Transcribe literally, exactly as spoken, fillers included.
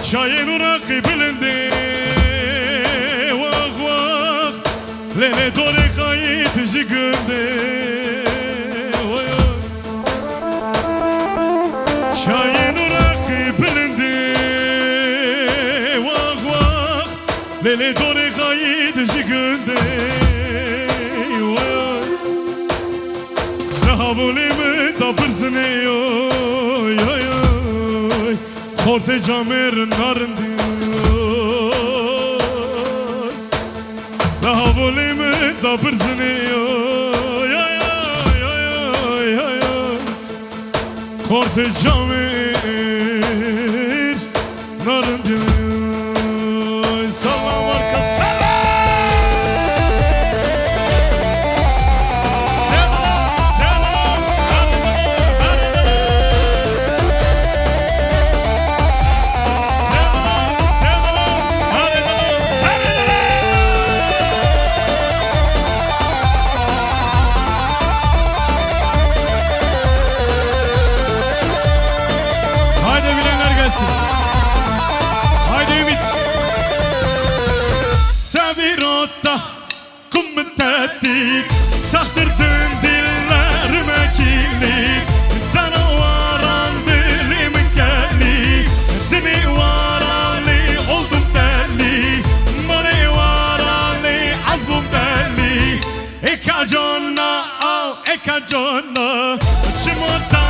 Çayên û reqî bilindê, wax wax. Lê lê dorê xayît ji gundê, oy, oy. Çayên û reqî bilindê, wax wax. Lê lê dorê xayît ji gundê, oy, oy. Li hevolê min da birzinê, oy, oy, oy. Xortê camêr narindî, oy. Li hevolê min da birzinê, oy, oy, oy. Xortê camêr narindî, oy. Salam arka, salam. Selam, selam. Haydi bilenler gelsin. Haydi Ümit. Tevirata. Kum min tetî, textir din dîllerime kîlî, dana waran dilê min kelî, dinê waranê oldum telî, manê waranê ez bûm telî. Eka cana, aw, eka cana, çima te